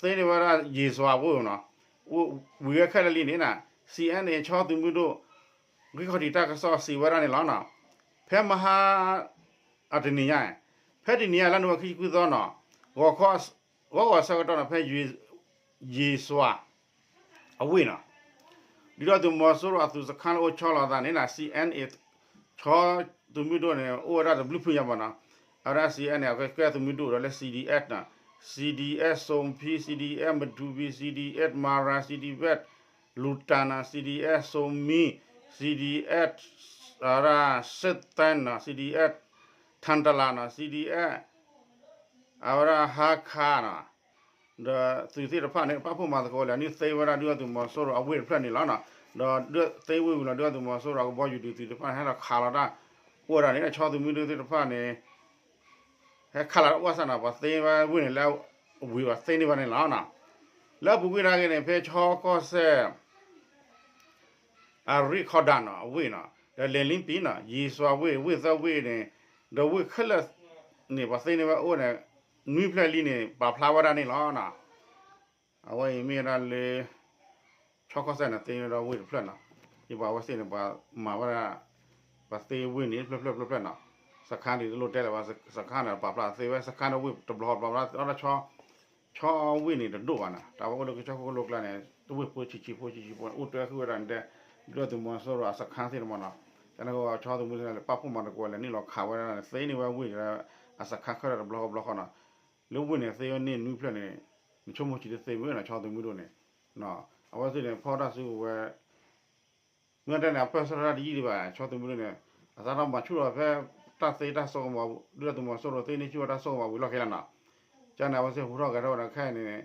သ့န့ၢ်ဝဲဒၣ်ယ့ၤစွၤအဝ့ၢ်နီၤ, ဝံၤဝဲခဲလၢာ်လံန့ၣ်နီၤ စံၣ်အဲၣ်န့ၣ် ခၠီသုးမုၢ်ဒိၣ် ဂံၢ်ခီၣ်ထံးတၢ်ကစီၣ်စံးဝဲဒၣ်န့ၣ်လီၤနီၤ, ဖဲမဟါ အတနံၤညါ ဖဲတနံၤညါလၢနိၣ်ဝ့ဘၢၣ်ခံဆံခွံသီနီၤ ဂီၤခီ ဂီၤဂီၤဆၢကတီၢ်န့ၣ် ဖဲ ယ့ၤစွၤ အဝ့ၢ်နီၤ, ဒုၣ်ဒါသုးမီၤစိရိၤအသုးစခါလၢအိၣ်ဆီလီၤသးန့ၣ်နီၤ စံၣ်အဲၣ်န့ၣ် ခၠီသုးမုၢ်ဒိၣ်န့ၣ် အိၣ်ဝဲဒၣ်တဘျုးဖုညါမးနီၤ, အဝဲဒၣ် စံၣ်အဲၣ်န့ၣ် အကဲသုးမုၢ်ဒိၣ်ဒီးလၢ စံၣ်ဒံၣ်အဲၣ်နီၤ, စံၣ်ဒံၣ်အဲၣ် စိၣ်ဖံ စံၣ်ဒံၣ်အဲၣ် မတူပံ စံၣ်ဒံၣ်အဲၣ် မၤရၤ စံၣ်ဒံၣ်အဲၣ် လူၤတၢ်နီၤ စံၣ်ဒံၣ်အဲၣ် စိၣ်မံ စံၣ်ဒံၣ်အဲၣ် အဝဲဒၣ် စ့ၣ်သဲနီၤ စံၣ်ဒံၣ်အဲၣ် ထၣ်တလးနီၤ စံၣ်ဒံၣ်အဲၣ် အဝဲဒၣ် ဟါခါနီၤ, ဒီးသုးသ့ၣ်တဖၣ်န့ၣ် ပာ်ဖှိၣ်မၤသကိးလၢ နုာ်သ့ဝဲဒၣ်ဒုၣ်ဒါသုးမီၤစိရိၤအဝ့ၢ်တဖျၢၣ်န့ၣ်လီၤနီၤ, ဒီးသ့ဝဲဝံၤလီၤ ဒုၣ်ဒါသုးမီၤစိရိၤအကဘီယူၤဒုးသုးတဖၣ်န့ၣ် ဟဲလီၤခးလီၤတၢ် အိၣ်ဝဲဒၣ်န့ၣ် ခၠီသုးမုၢ်ဒိၣ်သ့ၣ်တဖၣ်န့ၣ် ဟဲခးလီၤတၢ်အိၣ်အဆၢနီၤ ပှၤသ့ဝဲဝ့ၢ်န့ၣ်လၢ ဝံၤပှၤသ့န့ၢ်ဝဲန့ၣ်လီၤနီၤ, လၢအပူၤကွံာ်နာ်က့န့ၣ် ဖဲခၠီကီၢ်စဲၣ် အရ့ခီဒၣ်နီၤ အဝ့ၢ်နီၤ ဒီးလဲၤလံပံၤနီၤ ယ့ၤစွၤဝ့ၢ် ဝ့ၢ်သၢဝ့ၢ်န့ၣ် ဒီးဝ့ၢ်ခဲလၢာ်န့ၣ် ပှၤသ့န့ၢ်ဝဲအိၣ်န့ၣ် နွံဖျၢၣ်လံန့ၣ် ပာ်ဖျါဝဲဒၣ်န့ၣ်လီၤနီၤ, အဝဲအံၤမ့ၢ်ဝဲဒၣ်လၢ ခၠီကီၢ်စဲၣ်န့ၣ် သ့န့ၢ်ဒီးဝ့ၢ်တဖျၢၣ်နီၤ, ယပှၤဝဲသ့ၣ်န့ၣ် ပှၤမၤဝဲဒၣ် ပှၤသ့ဝ့ၢ်န့ၣ်တဖျၢၣ်ဖျၢၣ်ဖျၢၣ်နီၤ, စခါန့ၣ်တလိၣ်တဲလၢၤဘၣ် စခါန့ၣ် ပာ်ဖျါသ့ဝဲ စခါန့ၣ်ဝ့ၢ်တဘျီဘျီဘျီ ခၠီဝ့ၢ်န့ၣ်တဒိၣ်ဘၣ်နီၤ တၢ်ဝဲအိၣ်လၢကစၢၢ်ခိၣ်ကလိကျါန့ၣ် တဝ့ၢ်ဖိဆံးဆံးဖိဆံးဆံးဖိန့ၣ် အိၣ်တ့ၢ်ဃုာ်ဝဲဒၣ်န့ၣ်တဲ ဒုၣ်ဒါသုးမီၤစိရိၤအစခါသ့ၣ်တမးနီၤ, ကန့ၣ်ကီး ခၠီသုးမုၢ်ဒိၣ်န့ၣ် ပာ်ဖှိၣ်မၤသကိးလဲၤနုာ်လီၤခးဝဲဒၣ်န့ၣ် သ့န့ၢ်ဝဲဝ့ၢ်ဒီး အစခါခဲလၢာ်တဘျီဃီဘျီဃီနီၤ, လၢဝ့ၢ်န့ၣ်သ့ဝဲန့ၢ်နွံဖျၢၣ်န့ၣ် နဆိကမိၣ်ဆံးတသ့မ့ၢ်နီၤ ခၠီသုးမုၢ်ဒိၣ်န့ၣ်, အဝဲသ့ၣ်န့ၣ် ဖီၣ်တၢ်စုကဝဲၤ မ့ၢ်တဲန့ၣ် အပၢၢ်ဆၢတၢ်တယံာ်ဒံးဘၣ် ခၠီသုးမုၢ်ဒိၣ်န့ၣ် အသးထီၣ်မၤဆူၣ်ထီၣ်ဖဲ တၢ်သ့တၢ်စိကမီၤ ဒုၣ်ဒါသုးမီၤစိရိၤသ့န့ၢ်ဆူၣ်ဝဲတၢ်စိကမီၤဝံၤလီၢ်ခံလီၤနီၤ, ကန့ၣ် အဝဲသ့ၣ်ဟူထီၣ်ဂဲၤထီၣ်ဝဲဒၣ်ခဲအံၤန့ၣ်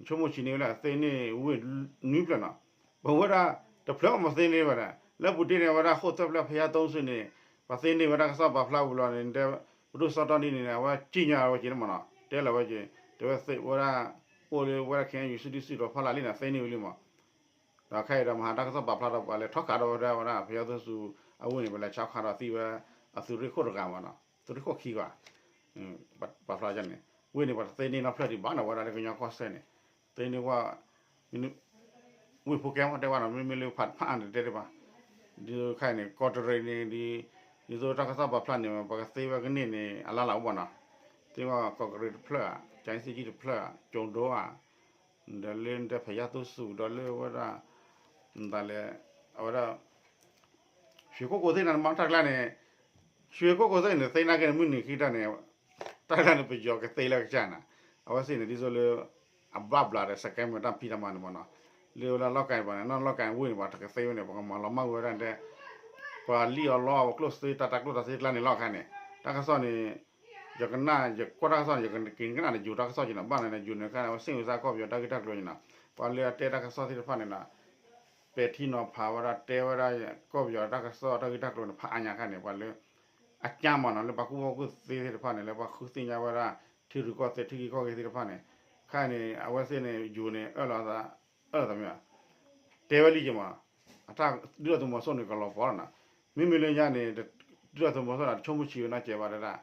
ဆိကမိၣ်ဆံးန့ၢ်ဝဲလၢအသ့န့ၢ်ဝ့ၢ်နွံဖျၢၣ်နီၤ, ပဝဲဒၣ်တဖျၢၣ်မၤသ့န့ၢ်ဝဲဒၣ် လၢပူၤတ့ၢ်န့ၣ် အဝဲဒၣ်ဃိၣ်သၢဖျၢၣ်ဖဲယါတုံးစုန့ၣ် ပှၤသ့န့ၢ်ဝဲဒၣ်ကစီၣ်ပာ်ဖျါဝံၤလီၤန့ၣ် တဲ ပဒိၣ်စီၤတီနံန့ၣ် အဝဲကံၣ်ညါဝဲက့ၤန့ၣ်မးနီၤ တဲလီၤဝဲက့ၤ တဲဝဲသ့ဝဲဒၣ် အိၣ်လၢဝဲဒၣ် ခ့ၣ်အဲၣ်ယူၣ် စုဒုၣ်စုတီၤဖီလာ်လံန့ၣ် သ့န့ၢ်ဝံၤလံမး ဒီးခဲအံၤဒီးမဟါတၢ်ကစီၣ်ပာ်ဖျါဒီးပှၤလဲၤထီၣ်ခးဒီးဝဲဒၣ်ဝဲဒၣ် ဖဲယါတုံးစု အဝ့ၢ်န့ၣ် ပလဲၤဆါခးဒီးသံဝဲ အသုးရ့ၣ်ခိၣ်တဂၤမးနီၤ သုးရ့ၣ်ခိၣ်ခံဂၤ ပာ်ဖျါန့ၣ် ဝ့ၢ်န့ၣ် ပှၤတသ့န့ၢ်နီတဖျၢၣ်ဒံးဘၣ်နီၤ ဝဲဒၣ်လၢကညီကီၢ်စဲၣ်န့ၣ် သ့န့ၢ်ဝဲ ဝ့ၢ်ဖိကဲမးတဲဘၣ်နီၤ မ့မ့ၢ်လၢဖးဖးအါန့ၣ်တဲတဘၣ် ဒ်သိးခဲအံၤန့ၣ် ကီးတရံးန့ၣ် ဒ်သိးတၢ်ကစီၣ်ပာ်ဖျါန့ၣ် ပှၤကသ့ဝဲကန့ၢ်န့ၣ် အလၢ်လၢ်အိၣ်ဘၣ်နီၤ သ့ၣ်ဝဲကီၢ်ကရ့ၣ်တဖျၢၣ်ဧါ, ကၠဲသ့ၣ်ကံတဖျၢၣ်ဧါ, ကၠိၤဒိဧါ, ဒီးလၢတဲဖဲယါသိစူၤ ဒီးလၢဝဲဒၣ် မတၤလဲၣ်, အဝဲဒၣ် ရွှေကုက္ကိုသ့ၣ်န့ၣ် မ့ၢ်တၢ်ကျါန့ၣ်, ရွှေကုက္ကိုသ့ၣ်န့ၣ် သ့ၣ်နာ်က့န့ၣ် မုၢ်နံၤခံတၢ်န့ၣ်, တၢ်ကျါန့ၣ် ပယီၤကသ့လၢကစၢ်နၤ, အဝဲသ့ၣ်န့ၣ် ဒ်သိးလၢ အဘၣ်ဘျးဒီး scammer တၢ်ဖံးတၢ်မၤန့ၣ်မ့ၢ်နီၤ, လၢဝဲဒၣ်လီၢ်ကၤန့ၣ်ဘၣ်န့ၣ် နီၢ်လီၢ်ကၤဝ့ၢ်န့ၣ် ပှၤတကသ့ဝဲန့ၣ် ပကမၤလီၤမၢ်ဝဲဒၣ်တဲ, ပှၤလံၣ်အီၤလီအီၤ ပကျိၣ်စ့တၢ်တၢ်ကျိၣ်တၢ်စ့ကျါန့ၣ်လီၤခါန့ၣ်, တၢ်ကစီၣ်န့ၣ် ယကနၣ် ယကွၢ်တၢ်ကစီၣ်န့ၣ် ယကက့ၤကနၣ်န့ၣ် ယိၤတၢ်ကစီၣ်က့ၤနီၤ, ဘၣ်န့ၣ်န့ၣ် ယိၤန့ၣ်ခါန့ၣ် အဝဲစ့ၣ်ဝံၤသးကီၢ်ပယီၤတၢ်ဂ့ၢ်တၢ်ကျိၤန့ၣ်နီၤ, ပှၤလၢအတဲတၢ်ကစီၣ်သ့ၣ်တဖၣ်န့ၣ်နီၤ, ပဲာ်ထံနီၤဖးဝဲဒၣ် တဲဝဲဒၣ် ကီၢ်ပယီၤတၢ်ကစီၣ်တၢ်ဂ့ၢ်တၢ်ကျိၤန့ၣ် ဖးအါညါခါန့ၣ် ပှၤလၢ အကၢမ့ၢ်နီၤ လၢပှၤကူၣ်ဘၣ်ကူၣ်သ့သ့ၣ်တဖၣ်န့ၣ် လၢပှၤဃုသ့ၣ်ညါဝဲဒၣ် ထံရူၢ်ကီၢ်သဲး ထံဂ့ၢ်ကီၢ်ဂ့ၢ်သ့ၣ်တဖၣ်န့ၣ်, ခါန့ၣ် အဝဲသ့ၣ်န့ၣ် ယိၤန့ၣ် အၢၣ်လီၤသး, အၢၣ်လီၤသးမ့ၢ်, တဲဝဲလံက့ၤမ့ၢ်, အတၢ်ဒုၣ်ဒါသုးမီၤစိရိၤန့ၣ် ကလီၤပှီၢ်လီၤနီၤ, မ့မ့ၢ်လၢညါန့ၣ် ဒုၣ်ဒါသုးမီၤစိရိၤန့ၣ် တဆိကမိၣ်ဆံးဝဲနီတစဲးဘၣ်တဒၣ်,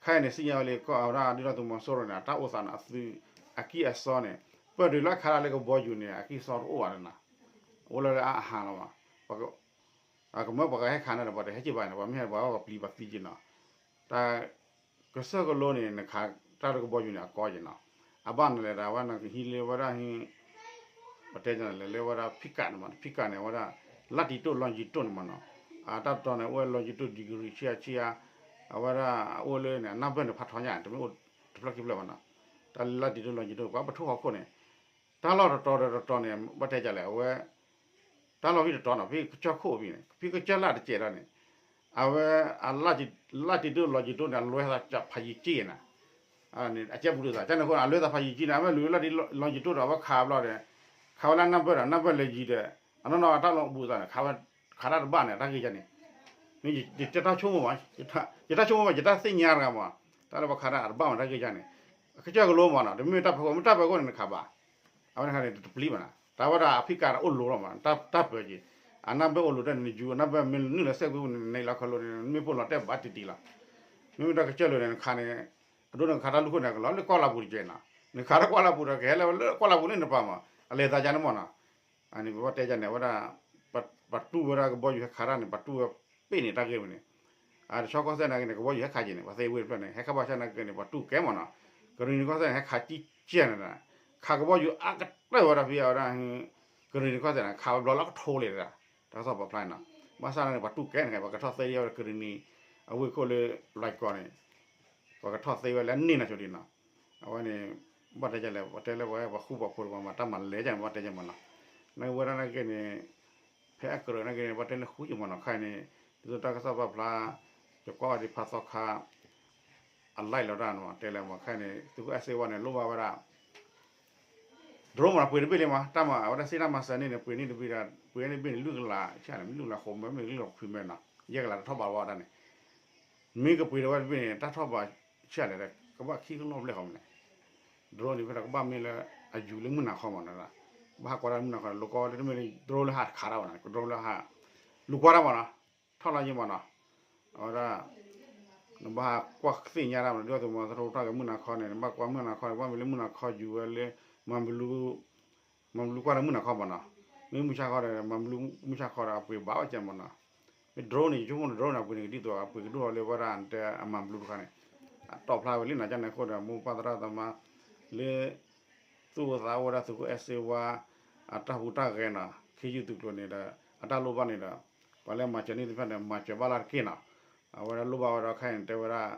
ခါအံၤန့ၣ် သ့ၣ်ညါဝဲလံ ကီၢ်အဝဲဒၣ်ဒုၣ်ဒါသုးမီၤစိရိၤန့ၣ် အတၢ်အိၣ်သးန့ၣ် အသုး အကံၢ်အစီန့ၣ်, ပၢၢ်တုၤလၢခးတၢ်လၢကဘီယူၤန့ၣ် အကံၢ်အစီတအိၣ်ဘၣ်နီၤ, အိၣ်လၢအဟးလီၤမး, ကမၢပှၤကဟဲခးန့ၣ်ဒီး ပှၤတဟဲက့ၤဘၣ်န့ၣ် ပှၤမ့ၢ်ဟဲပှၤဝဲပျံၤပှၤသံက့ၤနီၤ, တၢ် ကစၢၢ်ကလိန့ၣ် နခးတၢ်လၢကဘီယူၤန့ၣ် အကီက့ၤနီၤ, အဘၣ်နလဲၤဒၣ်ဝဲနကဟံးလၢဝဲဒၣ်ဟံး, ပတဲလဲၤလၢဝဲဒၣ်ဖံးကးန့ၣ်မး ဖံးကးန့ၣ် အဝဲဒၣ် လၢတံၤတိၢ်လီၤယံၤတိၢ်န့ၣ်မးနီၤ, အတၢ်တတီၤန့ၣ် အိၣ်ဝဲလီၤယံၤတိၢ် degree ဆံးအါဆံးအါ, အဝဲဒၣ်အအိၣ်လၢန့ၣ် အနၢ်ဘၢၣ်န့ၣ်ဖးထီညါ တမ့ၢ်အိၣ်တဖျၢၣ်ခံဖျၢၣ်ဘၣ်နီၤ, တၢ်လၢတံၤတိၢ်လီၤယံၤတိၢ် ပှၤပထိၣ်ဟီၣ်ခိၣ်န့ၣ်, တၢ်လီၢ်တတီၤဒီးတတီၤန့ၣ် ဘၣ်တဲလဲၤအဝဲ တၢ်လီၢ်ဖဲတတီၤနီၤ ဖဲကစၢၢ်ခိၣ်ဖဲန့ၣ် ဖဲကစၢၢ်လၢ်တစဲးဒီးန့ၣ်, အဝဲ လၢတံၤတိၢ်လီၤယံၤတိၢ်န့ၣ် အလွဲသးဖးယံၤက့ၤနၤ, အကဲပူၤဒုးသး ကန့ၣ်အဃိန့ၣ် အလွဲသးဖးယံၤက့ၤန့ၣ် အမ့ၢ်လူၤလၢလီၤယံၤတိၢ်ဒီး အဝဲခးဘျီဒီး, ခးဝဲလၢနၢ်ဘၢၣ်ဒီး နၢ်ဘၢၣ်လဲၤယံၤဒီး, အနီၢ်နီၢ်အတၢ်လီၢ်ဘူးသးန့ၣ် ခးတၢ်တဘၣ်န့ၣ် တၢ်ဂ့ၢ်ယါန့ၣ်, မ့ၢ်ယတၢ်ဆိကမိၣ်ဘၣ်, ယတၢ်ဆိကမိၣ်ဘၣ် ယတၢ်သ့ၣ်ညါတဂၤမး, တၢ်လၢပှၤခးတၢ်တဘၣ်မး တၢ်ဂ့ၢ်ယါန့ၣ်, အကစၢၢ်ကလိမးနီၤ တမ့ၢ်တၢ်ဖဲခိၣ် မ့ၢ်တၢ်ဖဲခိၣ်န့ၣ် နခးဘၣ် အဝဲန့ၣ်ခါန့ၣ် တပျံၤဘၣ်နၤ တၢ်ဝဲဒၣ်အဖံးကးဒီးအိၣ်လိၤလီၤမး တၢ်ပၢၤက့ၤ, အနၢ်ဘၢၣ်အိၣ်လိၤတၢ်န့ၣ် နယူၤ အနၢ်ဘၢၣ်မ့ၢ်နုာ်လီၤစဲးကွံာ်န့ၣ် နံၤလီၤခီလိၤန့ၣ် မ့ၢ်ဖိလီၤတဲာ်ဘၣ်တံၢ်တံၢ်လီၤ, မ့မ့ၢ်တၢ်ကစၢၢ်လိၤန့ၣ် နခးန့ၣ်, အဒိနကခးတၢ်လူၢ်ခိၣ်န့ၣ် ကလီၤလၢကွၢ်လၢ်ပူၤတကဲနၤ, နခးတၢ်ကွၢ်လၢ်ပူၤဒီး ကဟဲလၢကွၢ်လၢ်ပူၤန့ၣ်နပၤမး, အလဲၤသးယါန့ၣ်မးနီၤ, အန့ၣ်ပဘၣ်တဲယါန့ၣ် အဝဲဒၣ်, ပှၤတူၢ်ဝဲဒၣ်ကဘီယူၤဟဲခးတၢ်န့ၣ် ပှၤတူၢ်ဝဲပ့ၢ်န့ၣ်တၢ်ဂ့ၢ်ဝဲန့ၣ်, အတဆီကီၢ်စဲၣ်နာ်က့န့ၣ် ကဘီယူၤဟဲခးက့ၤန့ၣ် ပှၤသ့ဝ့ၢ်တဖျၢၣ်န့ၣ် ဟဲခးဘၣ်ဆၣ်နာ်က့န့ၣ် ပှၤတူၢ်ကဲမးနီၤ, ကရံၣ်နံၤကီၢ်စဲၣ်န့ၣ် ဟဲခးကံကဲန့ၣ်, ခးကဘီယူၤအါကတၢၢ်ဝဲဒၣ်ဖဲအဝဲဒၣ်, ကရံၣ်နံၤကီၢ်စဲၣ်န့ၣ် ခးဝဲဘျီလၢကထိလ့ၤဒၣ်, တၢ်ကစီၣ်ပာ်ဖျါန့ၣ်နီၤ, ဘၣ်ဆၣ်န့ၣ် ပှၤတူၢ်ကဲန့ၣ် ပှၤကထီၣ်သ့ဝဲကရံၣ်နံၤ, အဝ့ၢ်ခိၣ်လၢ လွဲၢ်ကီၢ်န့ၣ် ပှၤကထီၣ်သ့ဝဲလၢန့ၢ်နၤဆိဒံးနီၤ, အဝဲန့ၣ်, ဘၣ်တဲလဲၣ် ပှၤတဲလၢပှၤပှၤဃူပှၤဖိးတပှၤမၤ တၢ်မၤလဲၤကန့ၣ် ဘၣ်တဲယါမးနီၤ, နဝဲဒၣ်နာ်က့န့ၣ်, ဖဲအကြၢးနာ်က့န့ၣ် ဘၣ်တဲလၢဃူယါမးနီၤ ခဲအံၤန့ၣ်, ဒ်သိးတၢ်ကစီၣ်ပာ်ဖျါ, ယကွၢ်ဝဲဒ်ဖးသီခါ အလဲၢ်လီၤတၢ်န့ၣ်မး တဲလဲၣ်မး ခဲအံၤန့ၣ် သုးခိၣ်အဲၣ်စ့ဝါန့ၣ် လိၣ်ဘၣ်ဝဲဒၣ် drone မး ပှ့ၤတဘ့ၣ်လံမး တၢ်မၤအဝဲဒၣ်စ့တၢ်မၤစၢၤန့ၣ်န့ၣ် ပှ့ၤန့ၢ်တဘ့ၣ်ဒီး ပှ့ၤန့ၢ်တဘ့ၣ်န့ၣ် လုၢ်ကလးဆၣ်န့ၣ် မ့ၢ်လုၢ်ကလးဃိးမၢ မ့ၢ်လုၢ်ကလးခွံမၢနီၤ ယဲၢ်ကလးတထီၣ်ဘးဝဲဒၣ်န့ၣ် မ့ၢ်ကပှ့ၤဒီးဝဲတဘ့ၣ်န့ၣ် တၢ်ထီၣ်ဘးဆၣ်လဲၣ်ဒီး ကဘၣ်ခံကလီၢ်ဘျဲၣ်ဃီမးန့ၣ် drone န့ၣ် ဖဲဒီးကဘၣ်မ့ၢ်လၢအယူၤလၢမုၢ်နၤခီမးနီၤ ဘၣ်ဟးကွၢ်တၢ်လၢမုၢ်နၤခီန့ၣ် လိာ်ကီဝဲလၢတမ့ၢ်လၢ drone လၢဟးခးတၢ်ဘၣ်နီၤ drone လၢဟး လူၤကွၢ်တၢ်မးနီၤ ထီၣ်လီၤယံၤမးနီၤ အဝဲဒၣ် နဘၣ်ဟးကွၢ်သ့ၣ်ညါတၢ်မး ဒုၣ်ဒါသုးမီၤစိရိၤတၢ်ဂ့ၢ်မုၢ်နၤခီန့ၣ် နဘၣ်ကွၢ်မုၢ်နၤခီန့ၣ် ဘၣ်မ့ၢ်လၢမုၢ်နၤခီယူၤဝဲလၢ မၤဘလူး မၤဘလူးကွၢ်တၢ်မုၢ်နၤခီမးနီၤ မ့ၢ်မုၢ်ဆါခီဒီး မၤဘလူးမုၢ်ဆါခီဒီး အပှ့ၤဘၣ်ဝဲကဲမးနီၤ မ့ၢ် drone န့ၣ် ယဆိကမိၣ်န့ၣ် drone န့ၣ် အပှ့ၤန့ၣ်ကဒ်သိး အပှ့ၤကဒိၣ်လီၤလၢဝဲဒၣ်တဲအမၤဘလူးတခါန့ၣ် အတီၣ်ဖျါဝဲလံနီၤ ကန့ၣ်အဃိဒီး မိၢ်ပၢ်သရၣ်သမါ လၢ သူၣ်အိၣ်သးအိၣ်ဝဲဒၣ်သုးခိၣ်အဲၣ်စ့ဝါ အတၢ်ဟူးတၢ်ဂဲၤနီၤ ခ့ယုၢ်သုးကျိၤန့ၣ်ဒီး အတၢ်လိၣ်ဘၣ်န့ၣ်ဒီး ပှၤလၢမၤစၢၤန့ၢ်သ့ၣ်တဖၣ်န့ၣ် မၤစၢၤဘၣ်လၢတက့ၢ်နီၤ အဝဲဒၣ်လိၣ်ဘၣ်ဝဲဒီးခဲအံၤန့ၣ် တဲဝဲဒၣ်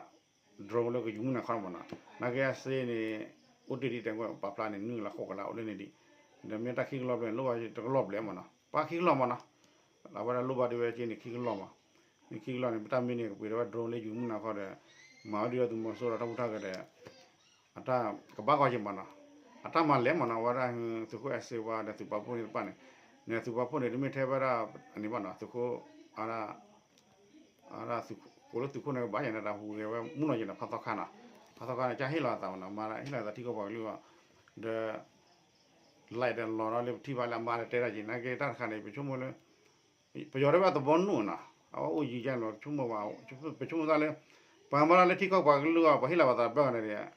drone လၢကယူၤမုၢ်နၤခီမးနီၤ နာ်က့အစ့န့ၣ် အိၣ်တ့ၢ်ဒ်တဲဝဲပာ်ဖျါန့ၣ် နွံကလးဃိးကလးအိၣ်လၢန့ၣ်ဒံး ဒီးမ့ၢ်တၢ်ခံကလီၢ်ဘျဲၣ်န့ၣ် လိၣ်ဘၣ်တကလီၢ်ဘျဲၣ်မးနီၤ ပှၤခံကလီၢ်မးနီၤ အဝဲဒၣ်လိၣ်ဘၣ်ဒ်ဝဲက့န့ၣ် ခံကလီၢ်မး န့ၣ်ခံကလီၢ်န့ၣ် ပတၢ်မ့ၢ်န့ၣ် ကပှ့ၤဒီးဝဲ drone လၢယူၤမုၢ်နၤခီဒီး မၤဝဲဒ်သိးသုးမီၤစိရိၤတၢ်ဟူးတၢ်ဂဲၤဒီး အတၢ်ကဘၣ်ဂီၢ်က့ၤမးနီၤ အတၢ်မၤလဲၣ်မးနီၤ အဝဲဒၣ် သုးခိၣ်အဲၣ်စ့ဝါဒီးသုးပာ်ဖှိၣ်န့ၣ်တဖၣ်န့ၣ် န့ၣ်သုးပာ်ဖှိၣ်န့ၣ် တမ့ၢ်ထဲဝဲဒၣ် အန့ၣ်ဘၣ်နီၤ သုးခိၣ် အဝဲဒၣ် ကိးလၢသုးခိၣ်န့ၣ်ကဘၣ်ယဲန့ၣ် တၢ်ဟူးဂဲၤဝဲမုၢ်နီၤယဲန့ၣ် ဖးသီခါနီၤ ဖးသီခါန့ၣ် ကဟ့ၣ်လီၤအသးမးနီၤ မၤဟ့ၣ်လီၤအသးထံကီၢ်ပှၤကလုာ်အဂီၢ် ဒီး လဲၤဒီးလီၤဒီးလၢပထံၣ်ဘၣ်လၢအမါလၢတဲတၢ်က့ၤ နာ်က့တၢ်တခါန့ၣ် ပဆိကမိၣ်လၢ ပယီၤတဲဝဲသဘီနူၣ်နီၤ အဝဲအိၣ်ယံၤယါန့ၣ်လီၤ ဆိကမိၣ်ဘၣ် ပဆိကမိၣ်သးလၢ ပှၤမၤတၢ်လၢထံကီၢ်ပှၤကလုာ်အဂီၢ် ပှၤဟ့ၣ်လီၤပသးဘၣ်န့ၣ်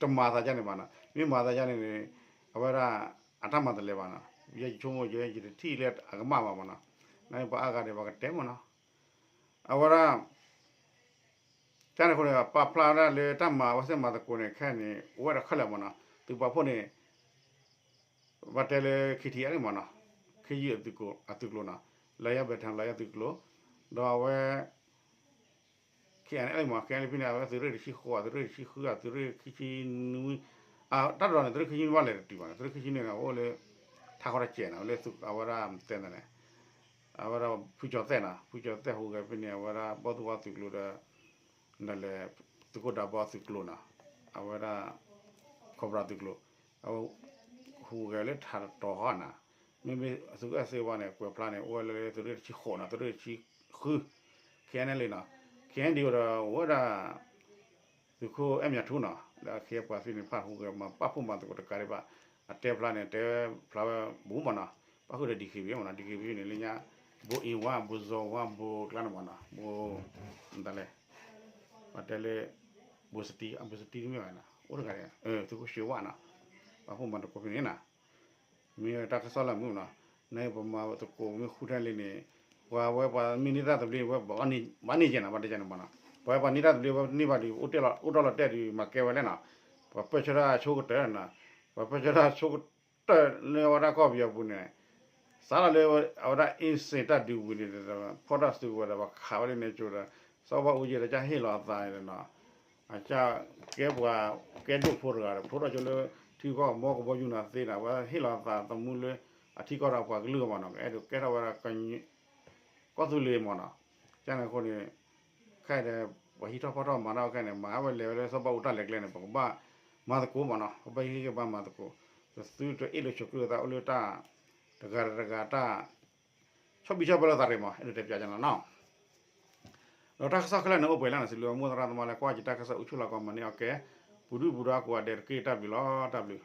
တမၤသးယါန့ၣ်ဘၣ်နီၤ မ့ၢ်မၤသးယါန့ၣ်န့ၣ် အဝဲဒၣ် အတၢ်မၤတလဲၤဘၣ်နီၤ ယဲယဆိကမိၣ်ယဲ ယတထံၣ်လၢအကမၣ်ဘၣ်မးနီၤ နာ်က့ပှၤအါဂၤဒီးပှၤကတဲမးနီၤ အဝဲဒၣ် တၢ်န့ၣ်အဃိန့ၣ် ပာ်ဖျါဝဲဒၣ်လၢတၢ်မၤဝဲစ့ၢ်မၤသကိးန့ၣ် ခဲအံၤန့ၣ် အိၣ်ဝဲဒၣ်ခဲလၢာ်မ့ၢ်နီၤ, သုးပာ်ဖှိၣ်န့ၣ် ဘၣ်တဲလၢ ခ့ထံအလံမ့ၢ်နီၤ, ခ့ယုၢ်အသုးကျိၤနီၤ, လၢယဲၢ်ဘဲၣ်ထၢၣ်လၢယဲၢ်သုးကျိၤ, ဒီးအဝဲ ခ့အလံမ့ၢ် ခ့အလံဖဲန့ၣ် အဝဲသုးရ့ၣ်တဆံဃိး သုးရ့ၣ်တဆံဃု သုးရ့ၣ်ခံဆံနွံ, တၢ်တတီၤန့ၣ် သုးရ့ၣ်ခံဆံနွံဘၣ်လဲၤတတုၤဘၣ်န့ၣ် သုးရ့ၣ်ခံဆံနွံန့ၣ် အိၣ်လၢ ထးခီတစဲးနီၤ လၢအဝဲဒၣ်တဲန့ၣ် အဝဲဒၣ်ဖုကၠီၤသဲၣ်နီၤ ဖုကၠီၤသဲၣ်ဟူးဂဲၤဖဲန့ၣ် အဝဲဒၣ်ဘီၣ်သူၣ်ဘီၣ်သုးကျိၤဒီး ဒီးလဲၤ သုးခိၣ်ဒးဘီသုးကျိၤနီၤ, အဝဲဒၣ် ခီးဘြၣ်သုးကျိၤ, အဝဲ ဟူးဂဲၤလၢထးတတီၤဃီနီၤ, မ့မ့ၢ်သုးကဲသ့ဝါန့ၣ် ကွဲးဖျါန့ၣ် အိၣ်ဝဲလၢသုးရ့ၣ်တဆံဃိးနီၤ သုးရ့ၣ်တဆံဃု, ခ့အလံဒီး အိၣ်ဝဲဒၣ် သုးခိၣ်အဲၣ်မၠးထူနီၤ လၢအခ့အပှၤသ့ၣ်န့ၣ် ဖးဟူးဂဲၤမၤပာ်ဖှိၣ်မၤသကိးတကးဒံးဘၣ်, အတဲဖျါန့ၣ် တဲဖျါဝဲဘူးမ့ၢ်နီၤ, ပၣ်ဃုာ်ဒီး DKBA မ့ၢ်နီၤ DKBA န့ၣ် လၢညါ ဘိအ့ဝါ ဘိစီၤဝါ ဘိကျါန့ၣ်မ့ၢ်နီၤ ဘိ မတၤလဲၣ် ပတဲလၢ ဘိစတံ အဘိစတံတမ့ၢ်ဘၣ်နီၤ အိၣ်တဂၤ သုးခိၣ်ရွှ့ဝါနီၤ, ပာ်ဖှိၣ်မၤသကိးဖဲန့ၣ်နီၤ, မ့ၢ်တၢ်ကစီၣ်လၢမုၢ်နီၤ, နပမၤသကိးမ့ၢ်ဃူထဲလံန့ၣ်, ပှၤဝဲပှၤမ့ၢ်န့ၢ်တၢ်သဘျ့ဝဲ ဘၣ်န့ၢ်ကဲနီၤ ဘၣ်တကဲန့ၣ်မ့ၢ်နီၤ, ပှၤဝဲပှၤန့ၢ်တၢ်သဘျ့ဝဲန့ၢ်ဘၣ်ဒီး အိၣ်တ့ၢ်လီၤတဲာ်ဒီးမၤကဲဝဲလဲၣ်နီၤ, ပှၤပၢၢ်ဆၢတၢ်ဆိကတၢၢ်နီၤ, ပှၤပၢၢ်ဆၢတၢ်ဆိကတၢၢ်လၢအဝဲဒၣ်ကီၢ်ပယီၤပူၤန့ၣ် စးထီၣ်လၢအဝဲဒၣ် အ့စ့ၣ် တၢ်ဒုးဝံၤန့ၣ် ဖီၣ်တၢ်စုကဝဲၤဒီး ပှၤခးဝဲလၢန့ၣ်ကၠိဒီး စီၤဘၣ်အူကၠံဒီးကၢ်ဟ့ၣ်လီၤအသးန့ၣ်နီၤ, အကၢ်ကဲပှၤကဲဒိၣ်ဖိတဂၤဒီး ဖျိထီၣ်ကၠိလၢထံကီၢ်ကဘီကဘီယူၤနၤသ့နီၤ, အဝဲဟ့ၣ်လီၤအသးသမူလၢအထံကီၢ်ဒီးပှၤကလုာ်အဂီၢ်မ့ၢ်နီၤ, အဲၣ်ဒိးကဲထီၣ်ဝဲဒၣ် ကီၢ်သူလ့ၤမ့ၢ်နီၤ, ကန့ၣ်အဃိန့ၣ် ခဲအံၤဒီး ပှၤဟံးထီၣ်ဖီၣ်ထီၣ်မၤတၢ်ခဲအံၤန့ၣ် မၤဝဲလဲၤဝဲလၢစီၤဘၣ်အူတၢ်လဲၤကျဲန့ၣ် ပကဘၣ်မၤသကိးမ့ၢ်နီၤ, ပဘၣ်ဟံးကဘၣ်မၤသကိး, ပသုတအ့ၣ်လိာ်ဆိးက့လိာ်သးအိၣ်လၢတၢ် တဂၤတဂၤတၢ် ဆီၣ်ဘံၣ်ဆီၣ်ဘၢလိာ်သးရ့ၣ်မ့ၢ် အဲၣ်ဒိးတဲပၠးကန့ၣ်နီၤ, ဒီးတၢ်ကစီၣ်ခဲလၢာ်န့ၣ်အိၣ်ပှဲၤလံနီၤ, စံးဘျုးမိၢ်သရၣ်သမါလၢကွၢ်က့ၤတၢ်ကစီၣ်အူဆူၣ်လီၤကီးမၤန့ၢ်အီၤကဲ, ပူၤဒုၣ်ပူၤဒါကိးဂၤဒဲးတက့ၢ် တၢ်ဘျုးလီၤ တၢ်ဘျုး